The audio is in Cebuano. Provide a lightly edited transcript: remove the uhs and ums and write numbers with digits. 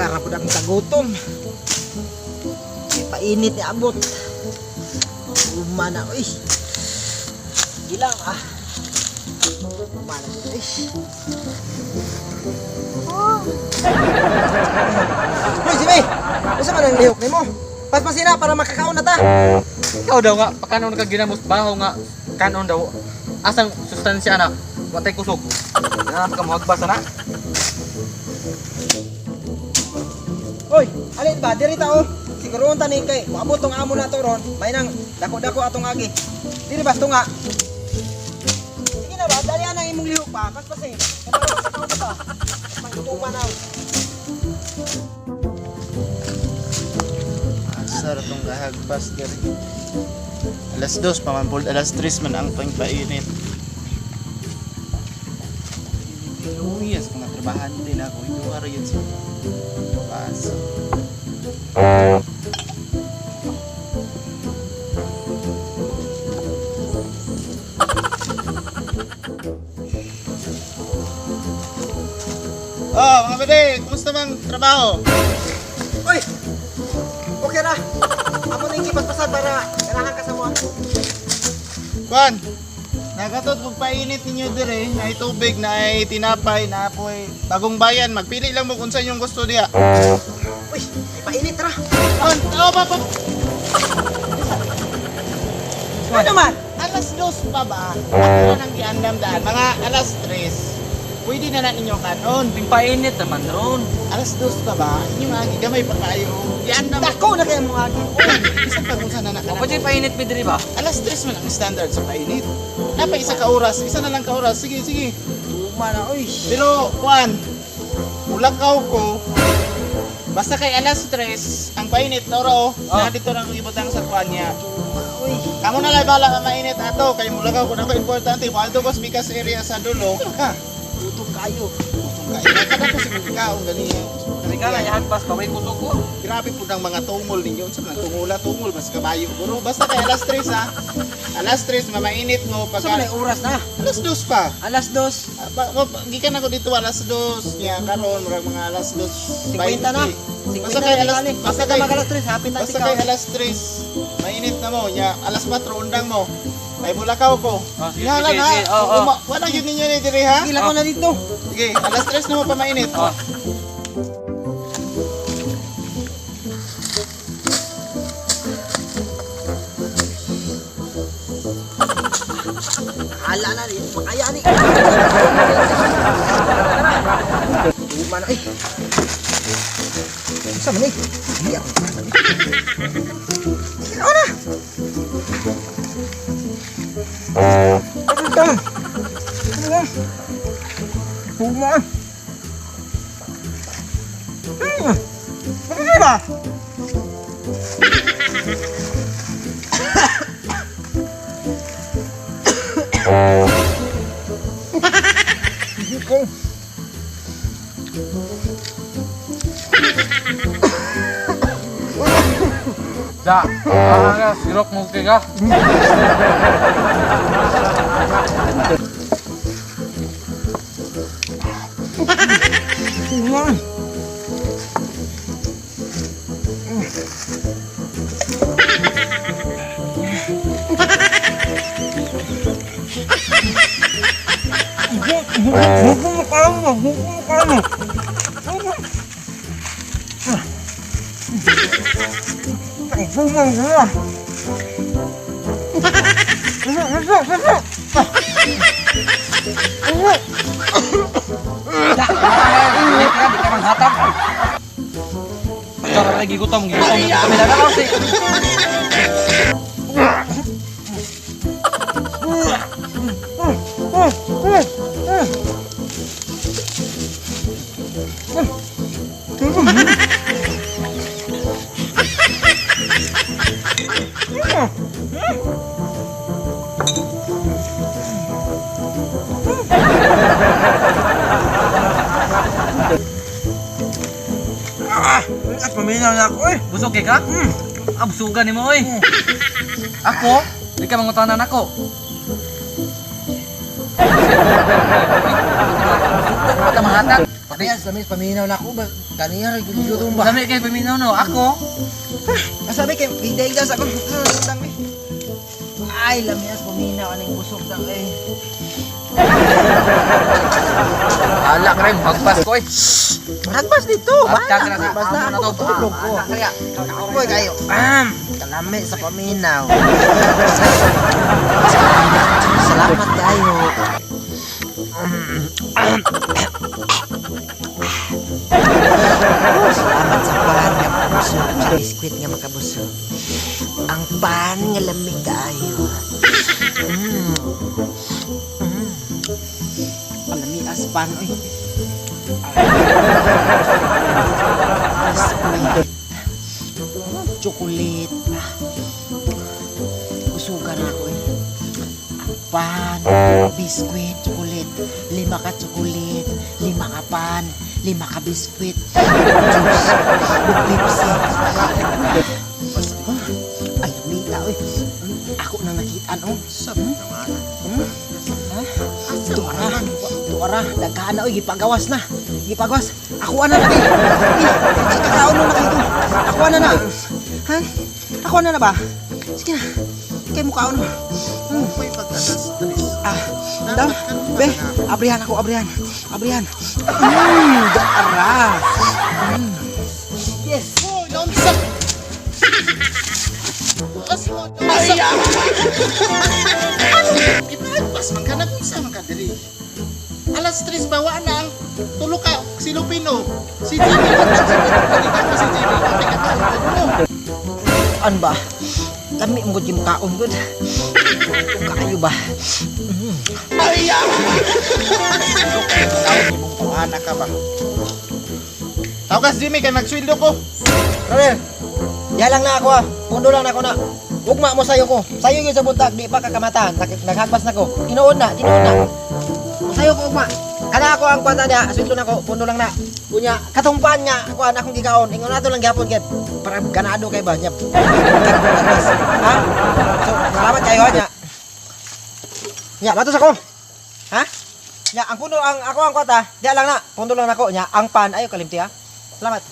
Kara pud akong kagutom. May painit ni abot. Uma na, uy. Gilang ah. Uma na, uy. Oh. Uy, Jimmy! Unsa man ang lihok nimo? Paspasin na para makakaon na ta. Ikaw daw nga, pakanon ka ginamos baho nga kanon daw. Asang sustansya na? Watay kusog. Na ka mohagbas na. Uy, alin ba? Diri ta oh. Siguro unta ni kay moabot tong amo na to ron. May nang dako-dako atong agi. Diri ba tunga? Sige na ba, dali ang imong lihok pa. Paspasin. Kay para makakaon na ta. Manggutuman na. Asa ra tong gahagpas diri. 2:00 pa man pud, 3:00 man ang pangpainit. Luya sa mga trabahante na ako, ito ara yun sa bus. Oh, mga bade, kumusta mang trabaho? Uy! Okay ra. Amo ning gipaspasan para ganahan ka sa mo. Kwan, nagatod kog painit ninyo dire, na tubig, na ay tinapay, na apoy bagong bayan. Magpili lang mo kung saan yung gusto diya. Uy, may painit ra. On, oh, pa, pa. Ano man? 2:00 pa ba? Ako na nang giandam daan. Mga 3:00. Pwede na na ninyo kanon. Ping painit naman ron. 2:00 pa ba? Inyong agi gamay pa kayo. Giandam. Dako na kayo mga agi. Isa pa kung saan na O na pa painit mi diri ba? 3:00 man ang standard sa painit. Napa isa ka oras, isa na lang ka oras. Sige, sige. Tuma na, uy. Pero, Juan, ulakaw ko, basta kay 3:00, ang painit, Toro, Ah. na dito lang ibutang sa kuan niya. Uy. Kamo na lang bala nga mainit ato, kay mulakaw ko na ko importante, Waldo ko Bikas area sa dulo. Ka, Gutom kayo. kaya kada ko siguro kaon gani. Kami ka na hagpas pa way kusog ko. Grabe po ng mga tungol ninyo, unsa man tungula tungol mas kabayo guro. Basta kay 3:00 ha. 3:00 mamainit mo Sa man pagka ay oras na? 2:00 pa. 2:00. Ah, Gikan ako dito 2:00 niya karon murag mga 2:20. 50 na. Basta kay alas basta kay mag 3:00, hapit na basta kay 3:00 mainit na mo nya 4:00 undang mo. Ay mulakaw ko. Ah, sige, Yalan sige, ha. sige. Oh, oh. Wala yun ninyo ni diri ha. Gila ko na dito. Sige, 3:00 na mo pa mainit. Oh. Hala na rin, makaya ni. Tuma na eh. Unsa man eh? Hindi ako. Ikaw na. Ano to? Ano? Tuma. Ano ba? Hindi ko. Da. Ah, ka sirok mo kay ka. Tuma. Da. Di ka manghatag. Tara gigutom, gigutom. Kami na lang si. Ah, at paminaw na ako eh. Busog kay ka? Ah, busugan nimo oy. Ako, di ka mangutanan ako. Wala mahatag. Pati lamis paminaw na ako ba kaniya ra gyud gutom ba. Dami kay paminaw no. Ako, Asabi kay gidaigda sa akong dang eh. Ay, lamias paminaw aning busog dang eh. ala kray magpas ko oy. Nagpas dito, Abtag na sa Basta amo na ako to. tulog ko. Ala kaya. Kapoy kayo. Kalami sa paminaw. Salamat kayo. Salamat sa pan nga makabusog, sa biskwit nga makabusog. Ang pan nga lamig kaayo. Mm. Mm. Ang lami as pan oy. Biskwit. Chocolate. Busugan na ako eh. Ang pan, biskwit, chocolate. 5 ka chocolate, 5 ka pan, 5 ka biskwit, juice, ug Pepsi. Ay, lamita oy. Ako nang nakitaan oh. Hmm? Ha? Tuara, tuara, daghan na oy, gipagawas na. Gipagawas. Ako ana na eh. Eh, sa kakaon mo nakito. Ako ana na. Ha? Ako ana na ba? Sige na. Kay mukhaon mo. May pagka-stress. Ah, daw. Be, abrihan ako, abrihan. Abrihan. Daara. Yes. Oh, naunsa. Bukas mo. Asa. Ano? Ipagpas man ka na kung saan ka diri. Alas 3 ba wa na ang tulo ka si Lupino. Si Jimmy, si Jimmy, ka si Jimmy. Kape ka kaon mo. An ba? Lami mo gud yung kaon gud. Kung kaayo ba? Tawag imong tawhana ka ba? Tawag ka si Jimmy kay magsweldo ko. Brother, diha lang na ako ah. Pundo lang na ako na. Ugma mo sayo ko. Sayo gyud sa buntag, di pa kakamatan. Naghagpas na ko. Tinuod na, tinuod na. Sayo ko ugma. Kana ako ang kwanta niya, sweldo na ko, pundo lang na. Unya, katong pan nga kuan akong gikaon. Ingon nato lang gyapon kay para ganado kay ba niya. Ha? So, salamat kayo ha niya. Nya, batos ako. Ha? Nya, ang pundo ang ako ang kwata, diha lang na. Pundo lang nako nya. Ang pan ayo kalimti ha. Salamat.